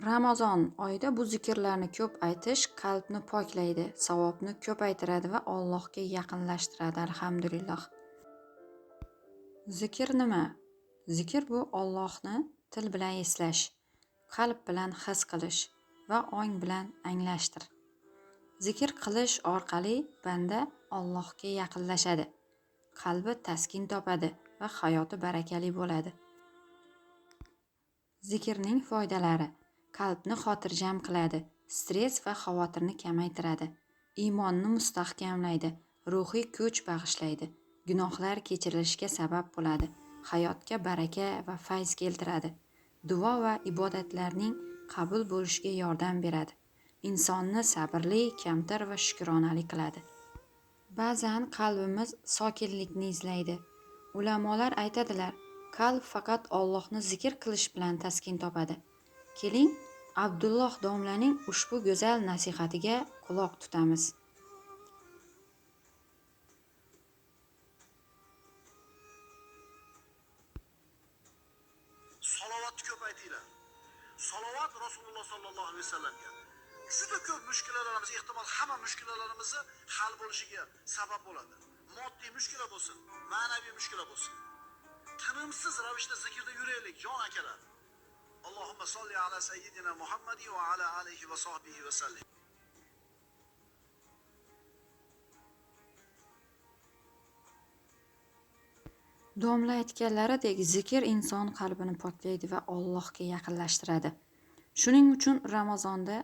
Ramazon oyida bu zikrlarni ko'p aytish qalbni poklaydi, savobni ko'paytiradi va Allohga yaqinlashtiradi. Alhamdulillah. Zikr nima? Zikr bu Allohni til bilan eslash, qalb bilan his qilish va ong bilan anglashdir. Zikr qilish orqali banda Allohga yaqinlashadi, qalbi taskin topadi va hayoti barakali bo'ladi. Zikrning foydalari: qalbni xotirjam qiladi, stress va xavotirni kamaytiradi, iymonni mustahkamlaydi, ruhiy kuch bag'ishlaydi, gunohlar kechirilishiga sabab bo'ladi, hayotga baraka va fayz keltiradi, duo va ibodatlarning qabul bo'lishiga yordam beradi, insonni sabrli, kamtar va shukronali qiladi. Ba'zan qalbimiz sokinlikni izlaydi. Ulamolar aytadilar, qalb faqat Allohni zikr qilish bilan taskin topadi. Keling, Abdulloh domlaning ushbu go'zal nasihatiga quloq tutamiz. Salovatni ko'p aytinglar. Salovat Rasululloh sallallohu alayhi vasallamga. Juda ko'p mushkulalarimiz, ehtimol hamma mushkulalarimizni hal bo'lishiga sabab bo'ladi. Moddiy mushkula bo'lsin, ma'naviy mushkula bo'lsin. Tinimsiz ravishda zikrda yuraylik, jon akalar. Allohumma solli ala sayyidina Muhammadi va ala alihi va sahbihi va sallim. Domla aytganlaridek, zikr inson qalbini poklaydi va Allohga yaqinlashtiradi. Shuning uchun Ramazonda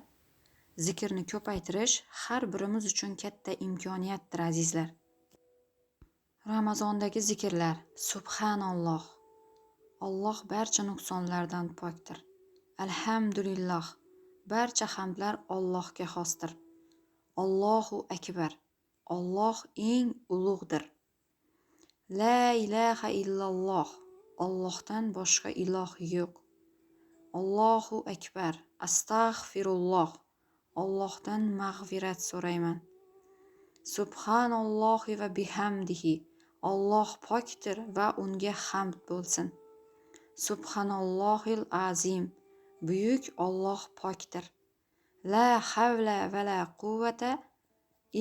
zikrni ko'paytirish har birimiz uchun katta imkoniyatdir, azizlar. Ramazondagi zikrlar: Subhanalloh. Alloh barcha nuqsonlardan pokdir. Alhamdulillah. Barcha hamdlar Allohga xosdir. Allohu akbar. Alloh eng ulug'dir. La ilaha illalloh. Allohdan boshqa iloh yo'q. Allohu akbar. Astag'firulloh. Allohdan mag'firat so'rayman. Subhanallohi va bihamdihi. Alloh pokdir va unga hamd bo'lsin. Subhanallohil azim. Buyuk Alloh pokdir. La havla va la quvvata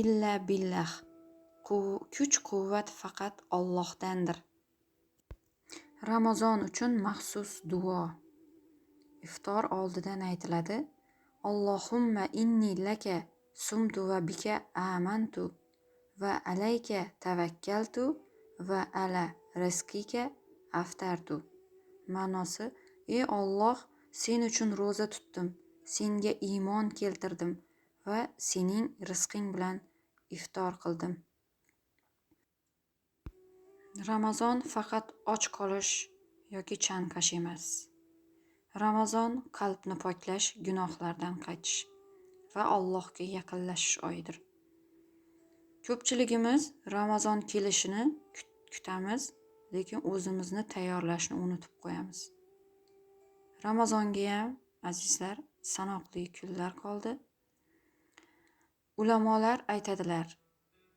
illa billah. Kuch-quvvat faqat Allohdandir. Ramazon uchun maxsus duo. Iftor oldidan aytiladi: Allohumma inni laka sumtu va bika amantu va alayka tavakkaltu va ala rizqika aftartu. Ma'nosi: ey Alloh, sen uchun ro'za tutdim, senga iymon keltirdim va sening rizqing bilan iftor qildim. Ramazon faqat och qolish yoki chanqash emas. Ramazon qalbni poklash, gunohlardan qaytish va Allohga yaqinlashish oyidir. Ko'pchiligimiz Ramazon kelishini kutamiz, lekin o'zimizni tayyorlashni unutib qo'yamiz. Ramazonga ham, azizlar, sanoqli kunlar qoldi. Ulamolar aytadilar,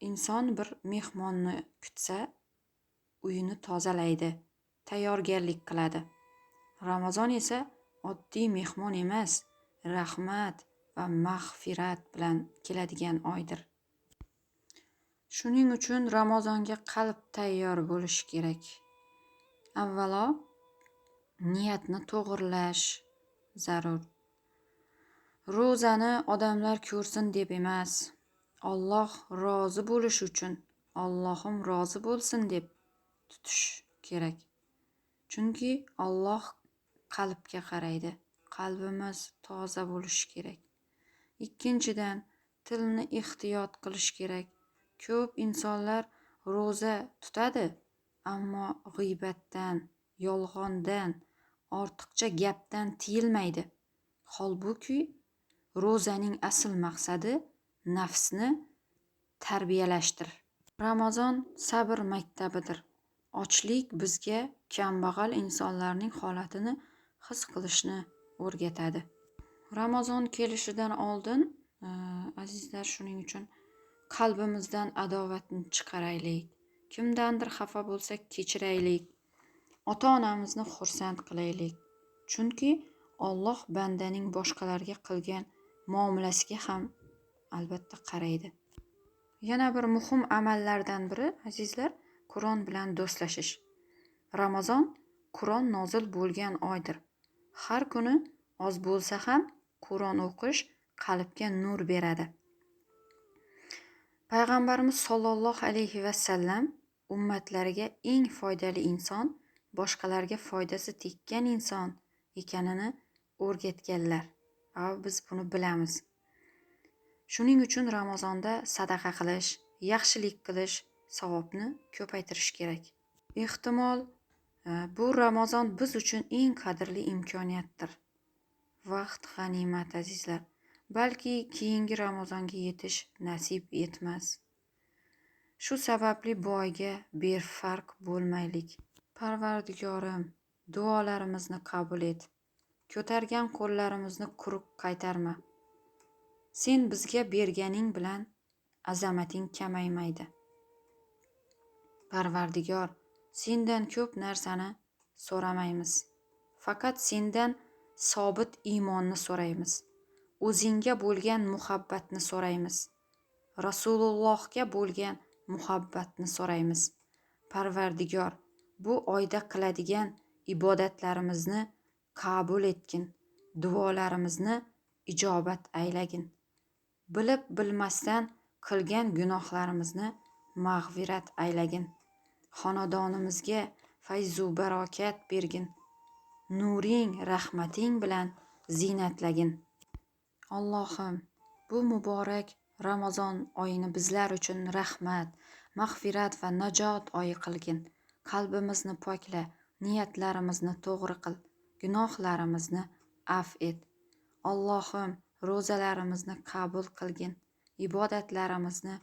inson bir mehmonni kutsa, uyini tozalaydi, tayyorgarlik qiladi. Ramazon esa oddiy mehmon emas, rahmat va mag'firat bilan keladigan oydir. Shuning uchun Ramazonga qalb tayyor bo'lishi kerak. Avvalo niyatni to'g'irlash zarur. Ro'zani odamlar ko'rsin deb emas, Alloh rozi bo'lish uchun, Allohim rozi bo'lsin deb tutish kerak. Chunki Alloh qalbga qaraydi. Qalbimiz toza bo'lishi kerak. Ikkinchidan, tilni ehtiyot qilish kerak. Ko'p insonlar ro'za tutadi, ammo g'iybatdan, yolg'ondan, ortiqcha gapdan tiyilmaydi. Holbuki ro'zaning asl maqsadi nafsni tarbiyalashdir. Ramazon sabr maktabidir. Ochlik bizga kambag'al insonlarning holatini his qilishni o'rgatadi. Ramazon kelishidan oldin, azizlar, shuning uchun qalbimizdan adovatni chiqaraylik. Kimdandir xafa bo'lsak kechiraylik. Ota-onamizni xursand qilaylik. Chunki Alloh bandaning boshqalarga qilgan muomalasiga ham albatta qaraydi. Yana bir muhim amallardan biri, azizlar, Qur'on bilan do'stlashish. Ramazon Qur'on nozil bo'lgan oydir. Har kuni oz bo'lsa ham Qur'on o'qish qalbga nur beradi. Payg'ambarimiz sollallohu alayhi va sallam ummatlariga eng foydali inson, boshqalarga foydasi tekkan inson ekanini o'rgatganlar. Biz buni bilamiz. Shuning uchun Ramazonda sadaqa qilish, yaxshilik qilish, savobni ko'paytirish kerak. Ehtimol bu Ramazon biz uchun eng qadrli imkoniyatdir. Vaqt g'animat, azizlar. Balki keyingi Ramazonga yetish nasib etmas. Shu sababli bu oyga befarq bo'lmaylik. Parvardigorim, duolarimizni qabul et. Ko'targan qo'llarimizni quruq qaytarma. Sen bizga berganing bilan azamating kamaymaydi. Parvardigor, sendan ko'p narsani so'ramaymiz. Faqat sendan sobit iymonni so'raymiz. O'zingga bo'lgan muhabbatni so'raymiz. Rasulullohga bo'lgan muhabbatni so'raymiz. Parvardigor, bu oyda qiladigan ibodatlarimizni qabul etgin, duolarimizni ijobat aylagin. Bilib bilmasdan qilgan gunohlarimizni mag'firat aylagin. Xonadonimizga fayzu barokat bergin. Nuring, rahmating bilan ziynatlagin. Allohim, bu muborak Ramazon oyini bizlar uchun rahmat, mag'firat va najot oyi qilgin. Qalbimizni pokla, niyatlarimizni to'g'ri qil, gunohlarimizni afv et. Allohim, ro'zalarimizni qabul qilgin, ibodatlarimizni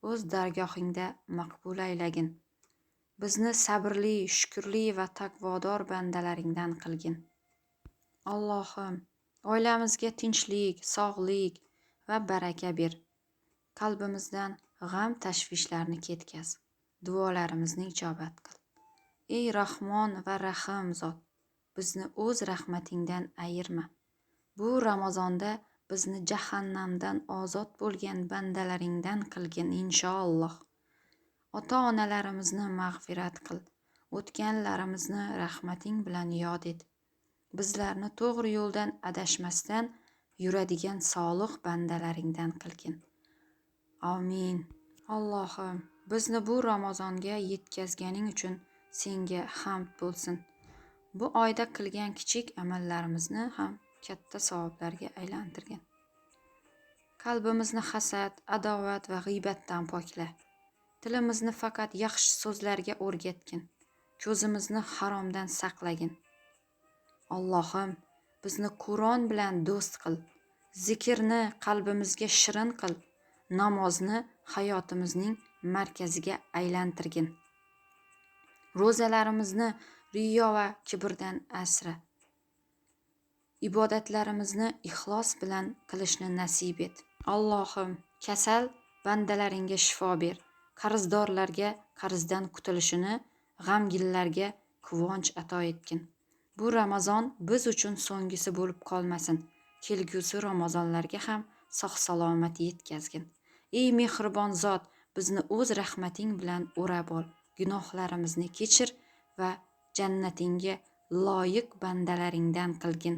o'z dargohingda maqbul aylagin. Bizni sabrli, shukrli va taqvodor bandalaringdan qilgin. Allohim, oilamizga tinchlik, sog'lik va baraka ber. Qalbimizdan g'am tashvishlarni ketkaz. Duolarimizni ijobat qil. Ey Rahmon va Rahim zot, bizni o'z rahmatingdan ayirma. Bu Ramazonda bizni jahannamdan ozod bo'lgan bandalaringdan qilgin inshaalloh. Ota-onalarimizni mag'firat qil. O'tganlarimizni rahmating bilan yod et. Bizlarni to'g'ri yo'ldan adashmasdan yuradigan solih bandalaringdan qilgin. Amin. Allohim, bizni bu Ramazonga yetkazganing uchun senga hamd bo'lsin. Bu oyda qilgan kichik amallarimizni ham katta savoblarga aylantirgin. Qalbimizni hasad, adovat va g'iybatdan pokla. Tilimizni faqat yaxshi so'zlarga o'rgatgin. Ko'zimizni haromdan saqlagin. Allohim, bizni Qur'on bilan do'st qil. Zikrni qalbimizga shirin qil. Namozni hayotimizning markaziga aylantirgin. Ro'zalarimizni riyo va kibrdan asra. Ibodatlarimizni ixlos bilan qilishni nasib et. Allohim, kasal bandalaringga shifo ber. Qarzdorlarga qarzdan qutulishini, g'amginlarga quvonch ato etgin. Bu Ramazon biz uchun so'nggisi bo'lib qolmasin. Kelgusi Ramazonlarga ham sog'-salomat yetkazgin. Ey mehribon zot, bizni o'z rahmating bilan o'rab ol. Gunohlarimizni kechir va jannatingga loyiq bandalaringdan qilgin.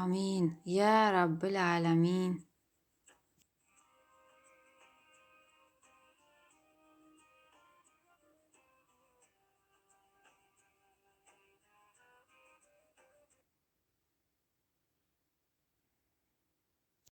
Amin. Ya Rabbil alamin.